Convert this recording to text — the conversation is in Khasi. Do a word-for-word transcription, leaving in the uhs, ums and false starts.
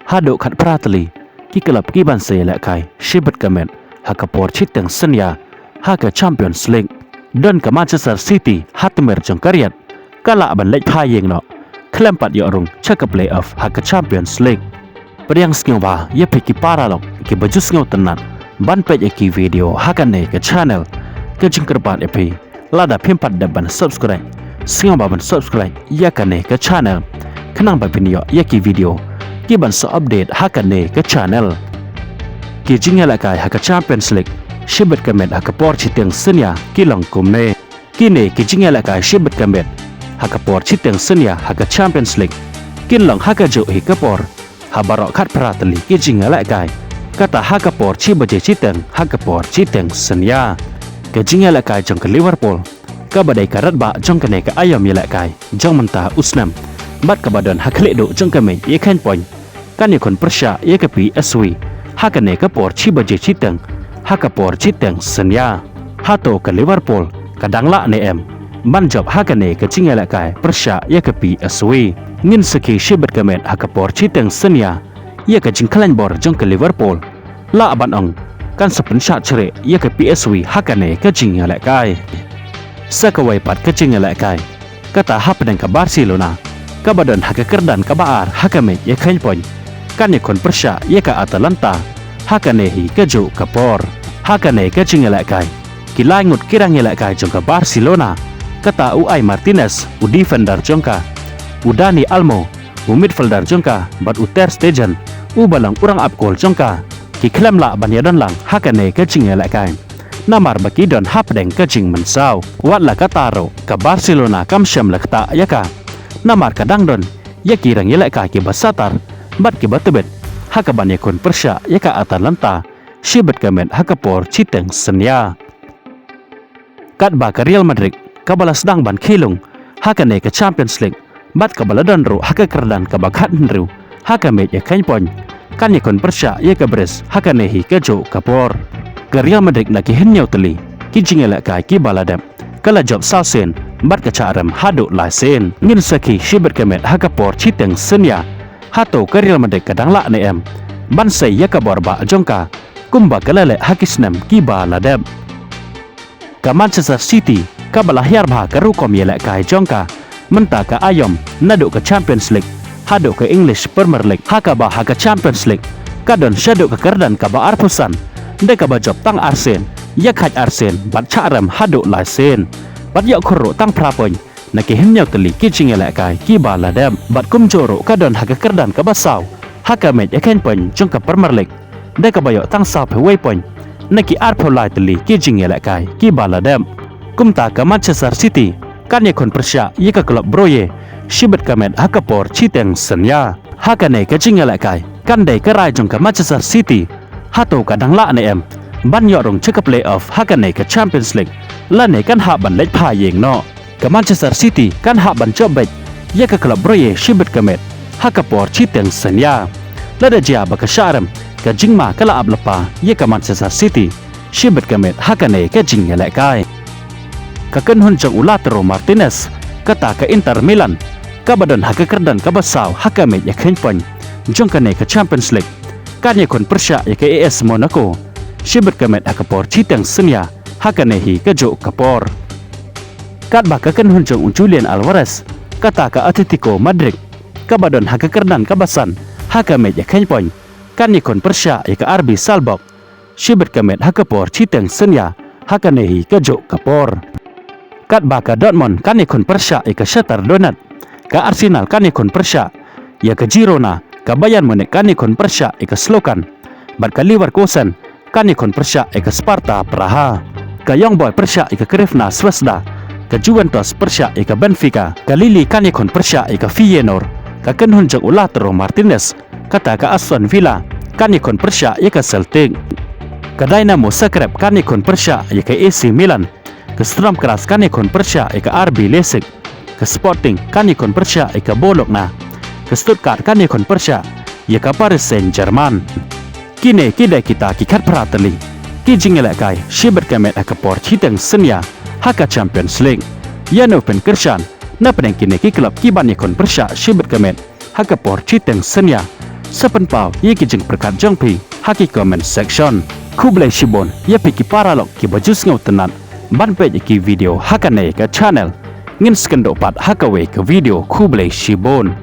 haduh khatphra tylli ki club ki ban sa ïalehkai shibit ka met ha ka por shiteng synñia ha ka Champions League. Don ka Manchester City ha tmier jong ka riat, ka lah ban leit phai ïing noh khlem pat ïoh rung sha ka playoff ha ka Champions League. Pdiang sngewbha ïa phi ki paralok kiba ju sngewtynnat ban peit ïa ki video ha kane ka channel. Ka jingkyrpad ïa phi, lada phim pat dep ban subscribe, sngewbha ban subscribe ïa kane ka channel, khnang ba phin ïoh ïa ki video ki ban sa update ha kane ka channel. Ki jingïalehkai ha ka Champions League shibit ka met ha ka por shiteng synñia ki long kumne. Kine ki jingïalehkai shibit ka met ha ka por shiteng synñia ha ka Champions League kin long ha kajuh hi ka por ha baroh khatphra tylli ki jingïalehkai, kata ha ka por shi baje shiteng ha ka por shiteng synñia. Ka jingïalehkai jong ka Liverpool, kaba dei ka rangbah jong kane ka aïom ïalehkai jong mynta u snem bad kaba don ha khlieh duh jong ka mei ïa khein point, kan ïakhun pyrshah ïa ka P S V ha kane ka por shi baje shiteng ha ka por shiteng synñia. Hato ka Liverpool ka dang lah ne em ban jop ha kane ka jingïalehkai pyrshah ïa ka P S V? Ngin sakhi shibit ka met ha ka por shiteng synñia ïa ka jingkhlaiñ bor jong ka Liverpool, lah ban ong kan sa pynshah shreh ïa ka P S V ha kane ka jingïalehkai. Sa kawei pat ka jingïalehkai, kata hapdeng ka Barcelona, kaba don ha ka kyrdan kaba ar ha ka mei ïa khein point, kan ïakhun pyrshah ïa ka Atalanta ha kane hi kajuh ka por. Ha kane ka jingïalehkai, ki lai ngut ki rangïalehkai jong ka Barcelona, kata u Ai Martinez u defender jong ka, u Dani Olmo u midfielder jong ka bad u Ter Stegen uba long u rangap kol jong ka, ki khlem lah ban ïadon lang ha kane ka jingïalehkai, namar ba ki don hapdeng ka jingmynsaw. Wat la kata ruh ka Barcelona kam shym la ktah ïa ka, namar ka dang don ïa ki rangïalehkai kiba satar bad kiba tbit ha kaban ïakhun pyrshah ïa ka Atalanta shibit ka met ha ka por shiteng synñia. Katba ka Real Madrid kaba la sdang ban khie lung ha kane ka Champions League bad kaba la don ruh ha ka kyrdan kaba khathynriew ha ka mei ïa khein point, kan ïakhun pyrshah ïa ka Brest ha kane hi kajuh ka por. Ka Real Madrid na ki hynñiew tylli ki jingïalehkai kiba la dep, ka la jop saw sien bad ka shah rem haduh lai sien. Ngin sakhi shibit ka met ha ka por shiteng synñia, hato ka Real Madrid ka dang lah ne em ban sei ïa ka bor bah jong ka kumba ka la leh ha ki snem kiba la dep? Ka Manchester City kaba la hiar bha ka rukom ïalehkai jong ka mynta ka aïom, naduh ka Champions League haduh ka English Premier League, ha kaba ha ka Champions League ka don shaduh ka kyrdan kaba arphew san, da kaba jop tang ar sien, ïakhaid ar sien bad shah rem haduh lai sien, bad ïoh khur ruh tang phra point na ki hynñiew tylli ki jingïalehkai kiba la dep. Bad kumjuh ruh ka don ha ka kyrdan kaba saw ha ka mei ïa khein point jong ka Premier League, da kaba ïoh tang sawphew wei point na ki arphew lai tylli ki jingïalehkai kiba la dep. Kumta ka Manchester City kan ïakhun pyrshah ïa ka club Brugge shibit ka met ha ka por shiteng synñia. Ha kane ka jingïalehkai, kan dei ka rai jong ka Manchester City, hato ka dang lah ne em ban ïoh rung sha ka playoff ha kane ka Champions League, lane kan hap ban leit phai ïing noh? Ka Manchester City kan hap ban jop beit ïa ka club Brugge shibit ka met ha ka por shiteng synñia. Lada jia ba ka shah rem, ka jingma ka la ap lypa ïa ka Manchester City shibit ka met ha kane ka jingïalehkai. Ka kynhun jong u Lautaro Martinez, kata ka Inter Milan, kaba don ha ka kyrdan kaba saw ha ka mei ïa khein point jong kane ka Champions League, kan ïakhun pyrshah ïa ka A S Monaco shibit ka met ha ka por shiteng synñia ha kane hi kajuh ka por. Katba ka kynhun jong u Julian Alvarez, kata ka Atletico Madrid, kaba don ha ka kyrdan kaba san ha ka mei ïa khein point, kan ïakhun pyrshah ïa ka R B Salzburg shibit ka met ha ka por shiteng synñia ha kane hi kajuh ka por. Katba ka Dortmund kan ïakhun pyrshah ïa ka Shakhtar Donetsk, ka Arsenal kan ïakhun pyrshah ïa ka Girona, ka Bayern Munich kan ïakhun pyrshah ïa ka Slovan, bad ka Leverkusen kan ïakhun pyrshah ïa ka Sparta Praha, ka Young Boys pyrshah ïa ka Crvena Zvezda, ka Juventus pyrshah ïa ka Benfica, ka Lille kan ïakhun pyrshah ïa ka Feyenoord, ka kynhun jong u Lautaro Martinez, kata ka Aston Villa kan ïakhun pyrshah ïa ka Celtic, ka Dinamo Zagreb kan ïakhun pyrshah ïa ka A C Milan, ka Sturm Graz kan ïakhun pyrshah ïa ka R B Leipzig, ka Sporting kan ïakhun pyrshah ïa ka Bologna, ka Stuttgart kan ïakhun pyrshah ïa ka Paris Saint-Germain. Kine ki dei kita ki khatphra tylli ki jingïalehkai shibit ka met ha ka por shiteng synñia ha ka Champions League. Ïa no pynkyrshan napdeng kine ki club ki ban ïakhun pyrshah shibit ka met ha ka por shiteng synñia? sa pynpaw ïa ki jingpyrkhat jong phi ha ki comment section. Khublei shibun ïa phi ki paralok kiba ju sngewtynnat ban peit ïa ki video ha kane ka channel. Ngin sa kynduh pat ha kawei ka video. Khublei shibun.